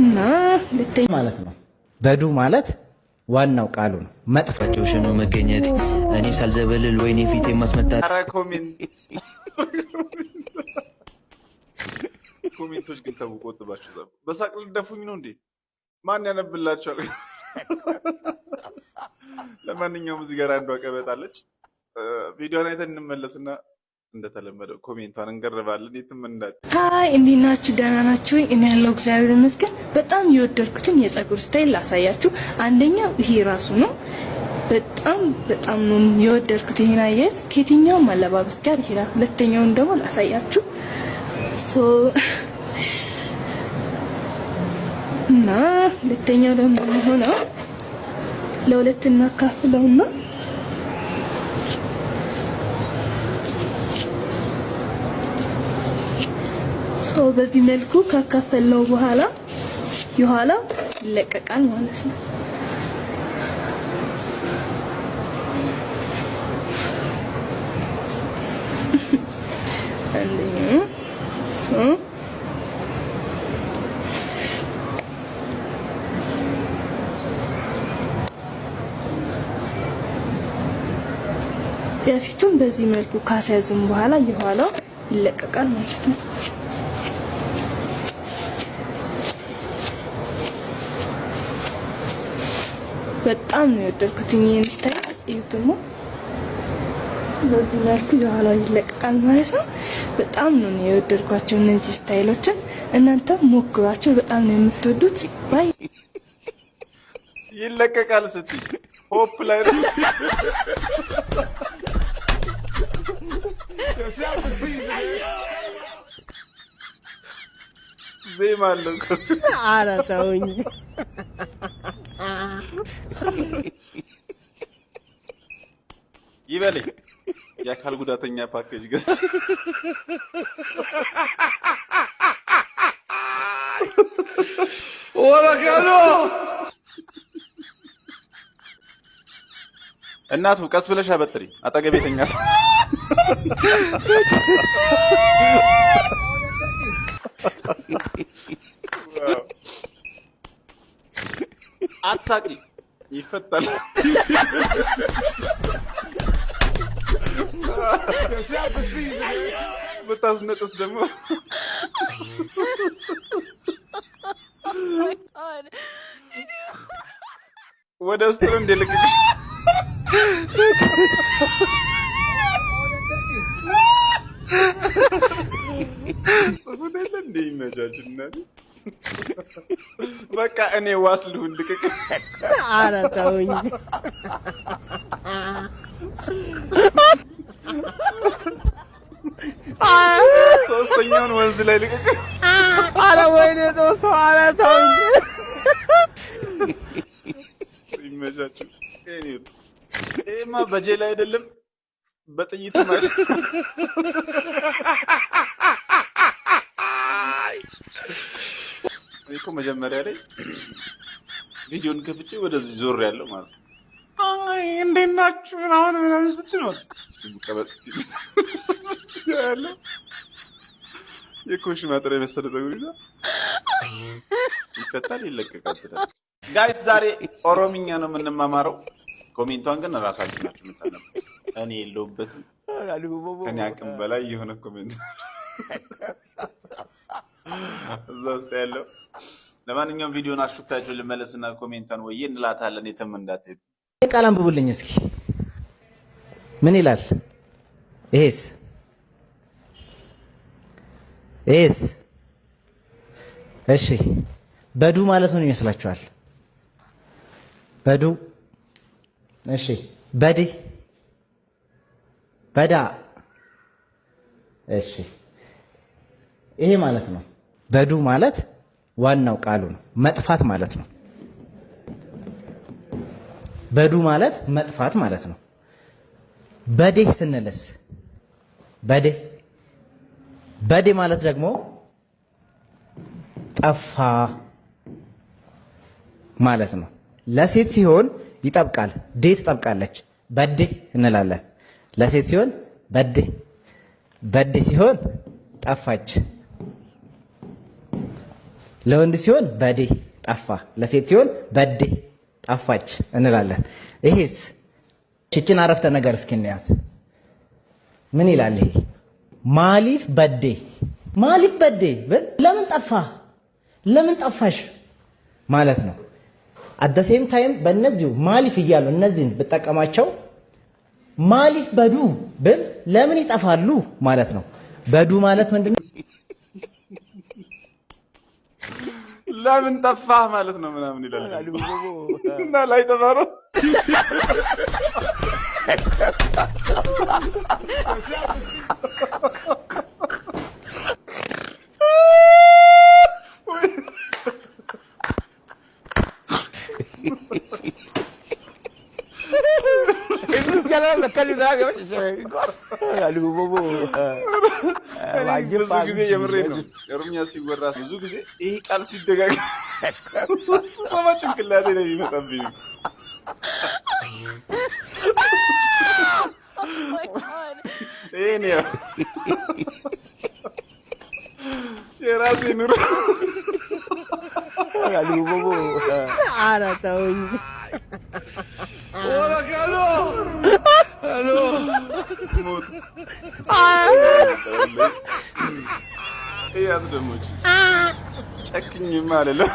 እና ሁለተኛ ማለት ነው። በዱ ማለት ዋናው ቃሉ ነው። መጥፋት ሸኖ መገኘት እኔ ሳልዘበልል ወይኔ ፊት የማስመጣት። ኧረ comment ኦች ግን ተው፣ ቆጥባችሁ ጻፉ። በሳቅ ልደፉኝ ነው እንዴ? ማን ያነብላቸዋል? ለማንኛውም እዚህ ጋር አንዷ ቀበጣለች። ቪዲዮን አይተን እንመለስና እንደተለመደው comment ቷን እንገርባለን። የትም እንዳት Hi፣ እንዴት ናችሁ? ደህና ናችሁ? እኔ ያለው እግዚአብሔር ይመስገን። በጣም የወደድኩትን የፀጉር style ላሳያችሁ። አንደኛው ይሄ ራሱ ነው። በጣም በጣም ነው የወደድኩት። ይሄን አያይዝ ከየትኛውም አለባበስ ጋር ይሄዳል። ሁለተኛውን ደግሞ ላሳያችሁ። So እና ሁለተኛው ደግሞ የሚሆነው ለሁለት እናካፍለውና so በዚህ መልኩ ካካፈልነው በኋላ የኋላው ይለቀቃል ማለት ነው። አንደኛው so የፊቱን በዚህ መልኩ ካስያዝም በኋላ የኋላው ይለቀቃል ማለት ነው። በጣም ነው የወደድኩት ይሄን style። ይኸው ደግሞ በዚህ መልኩ የኋላው ይለቀቃል ማለት ነው። በጣም ነው የወደድኳቸው እነዚህ style ኦችን። እናንተ ሞክሯቸው፣ በጣም ነው የምትወዱት። Bye። ይለቀቃል ስትይ ሆፕ ላይ ነው። ዜማ አለው እኮ። ኧረ ተውኝ። ይበለኝ የአካል ጉዳተኛ ፓኬጅ ገዝቼ። እናቱ ቀስ ብለሽ አበጥሪ፣ አጠገቤ የተኛ ሰው። አትሳቂ፣ ይፈታል። ብታስነጥስ ደግሞ ወደ ውስጥ ነው እንደ ልቅቅሽ። ጽፉት የለ እንደ ይመቻችሁ። እናቴ በቃ እኔ ዋስ ልሁን፣ ልቅቅ። ኧረ ተውኝ። ሶስተኛውን ወንዝ ላይ ልቅቅ። ኧረ ወይኔ ጦሶ፣ ኧረ ተውኝ። ይመቻችሁ። ይሄማ በጄል አይደለም በጥይት ማለት። እኔ እኮ መጀመሪያ ላይ ቪዲዮን ከፍቼ ወደዚህ ዞር ያለው ማለት ነው። አይ እንዴት ናችሁ ምናምን ምናምን ስትል ማለት ቀበጥ ያለው የኮሽ ማጠሪያ የመሰለ ፀጉር ይዛ ይፈታል፣ ይለቀቃል ትላለች። Guys፣ ዛሬ ኦሮምኛ ነው የምንማማረው። Comment ቷን ግን እራሳችሁ ናችሁ የምታነቡት። እኔ የለሁበትም። ከኔ አቅም በላይ የሆነ comment እዛ ውስጥ ያለው። ለማንኛውም ቪዲዮን አሹፍታችሁ ልመለስና comment ቷን ወይ እንላታለን። የትም እንዳትሄዱ። ቃል አንብቡልኝ እስኪ ምን ይላል? ይሄስ ይሄስ? እሺ በዱ ማለት ምን ይመስላችኋል? በዱ፣ እሺ በዲ፣ በዳ፣ እሺ ይሄ ማለት ነው። በዱ ማለት ዋናው ቃሉ ነው። መጥፋት ማለት ነው። በዱ ማለት መጥፋት ማለት ነው። በዴ ስንልስ? በዴ፣ በዴ ማለት ደግሞ ጠፋ ማለት ነው። ለሴት ሲሆን ይጠብቃል። ዴ ትጠብቃለች። በዴ እንላለን። ለሴት ሲሆን በዴ፣ በዴ ሲሆን ጠፋች። ለወንድ ሲሆን bade ጠፋ፣ ለሴት ሲሆን badde ጠፋች እንላለን። ይሄስ ችችን አረፍተ ነገር እስኪ እንያት። ምን ይላል ይሄ? Maaliif badde፣ maaliif badde ብል ለምን ጠፋ፣ ለምን ጠፋሽ ማለት ነው። At the same time በእነዚሁ maaliif እያሉ እነዚህን ብጠቀማቸው maaliif badu ብል ለምን ይጠፋሉ ማለት ነው። Badu ማለት ምንድነው? ለምን ጠፋህ ማለት ነው ምናምን ይላል እና ላይ ጠፋ ነው። ብዙ ጊዜ የምሬን ነው። ኦሮምኛ ሲወራ ብዙ ጊዜ ይህ ቃል ሲደጋገም ስሰማ ጭንቅላቴ ላይ ይመጣብኝ። ይሄን ያው የራሴ ኑሮ። ኧረ ተውኝ። ሞት እያት ደግሞ ጨክኝማ አልልም።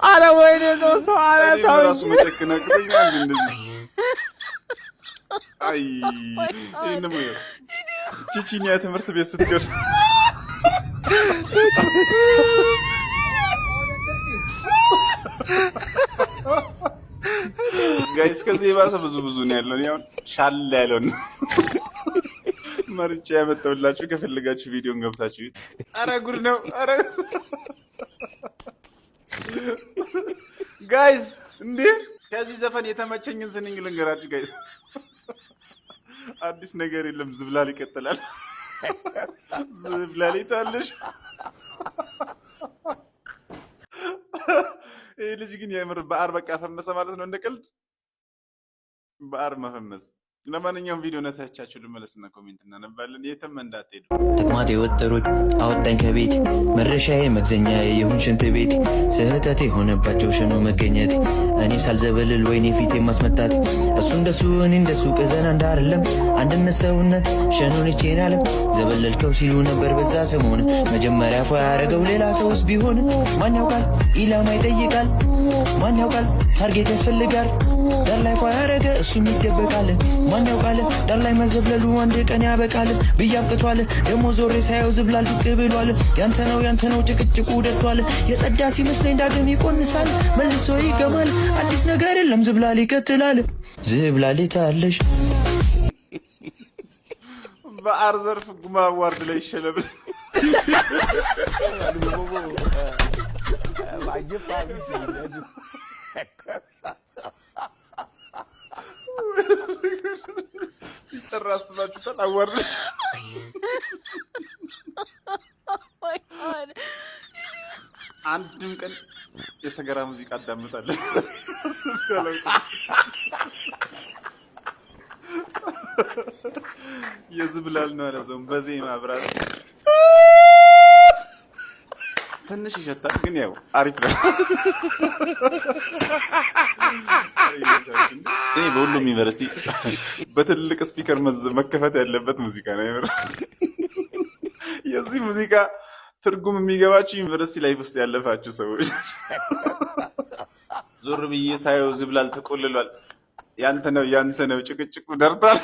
ኧረ ወይኔ ጦሶ፣ ኧረ እኔም ተውኝ። ራሱ መጨክን አቅቶኛል እንደዚህ። አይ ይህን ደግሞ ይኸው ቺቺኒያ ትምህርት ቤት ስትገባ guys፣ ከዚህ የባሰ ብዙ ብዙ ነው ያለው። እኔ አሁን ሻል ያለውን መርጬ ያመጣሁላችሁ። ከፈለጋችሁ ቪዲዮን ገብታችሁ እዩት። ኧረ ጉድ ነው። ኧረ guys እንዴ፣ ከዚህ ዘፈን የተመቸኝን ስንኝ ልንገራችሁ guys። አዲስ ነገር የለም። ዝብላል ይቀጥላል። ዝብላል ይታለሽ። ይህ ልጅ ግን የምር በአር በቃ ፈመሰ ማለት ነው። እንደ ቀልድ በአር መፈመስ። ለማንኛውም ቪዲዮ ነሳቻችሁ ልመለስና comment እናነባለን። የትም እንዳትሄዱ። ጥቅማት የወጠሩት አወጣኝ ከቤት፣ መድረሻዬ መግዘኛዬ የሁን ሽንት ቤት። ስህተት የሆነባቸው ሽኑ መገኘት፣ እኔ ሳልዘበልል ወይኔ ፊቴ ማስመታት። እሱ እንደሱ እኔ እንደሱ ቅዘና እንዳርለም አንድነት ሰውነት ሸኑን ይቼናለም። ዘበለልከው ሲሉ ነበር በዛ ሰሞን። መጀመሪያ ፎ ያደረገው ሌላ ሰውስ ቢሆን ማን ያውቃል? ኢላማ ይጠይቃል። ማን ያውቃል? Target ያስፈልጋል። ዳር ላይ ፏ ያደረገ እሱም ይደበቃል። ማን ያውቃል? ዳር ላይ መዘብለሉ አንድ ቀን ያበቃል ብዬ አብቅቷል። ደሞ ዞሬ ሳየው ዝብላል ብቅ ብሏል። ያንተ ነው ያንተ ነው ጭቅጭቁ ደርቷል። የጸዳ ሲመስለኝ ዳግም ይቆንሳል፣ መልሶ ይገማል። አዲስ ነገር የለም፣ ዝብላል ይቀጥላል። ዝብላል ታለሽ። በአር ዘርፍ ጉማ award ላይ ይሸለም። ሲጠራ አስባችሁታል? Award። አንድም ቀን የሰገራ ሙዚቃ አዳምጣለሁ። የዝብላል ነው ያለዘውም በዜማ ብራት ትንሽ ይሸታል፣ ግን ያው አሪፍ ነው። ይሄ በሁሉም ዩኒቨርሲቲ በትልቅ speaker መከፈት ያለበት ሙዚቃ ነው። የምር የዚህ ሙዚቃ ትርጉም የሚገባችሁ ዩኒቨርሲቲ life ውስጥ ያለፋችሁ ሰዎች። ዞር ብዬ ሳየው ዝብላል ተቆልሏል። ያንተ ነው ያንተ ነው ጭቅጭቁ ደርቷል።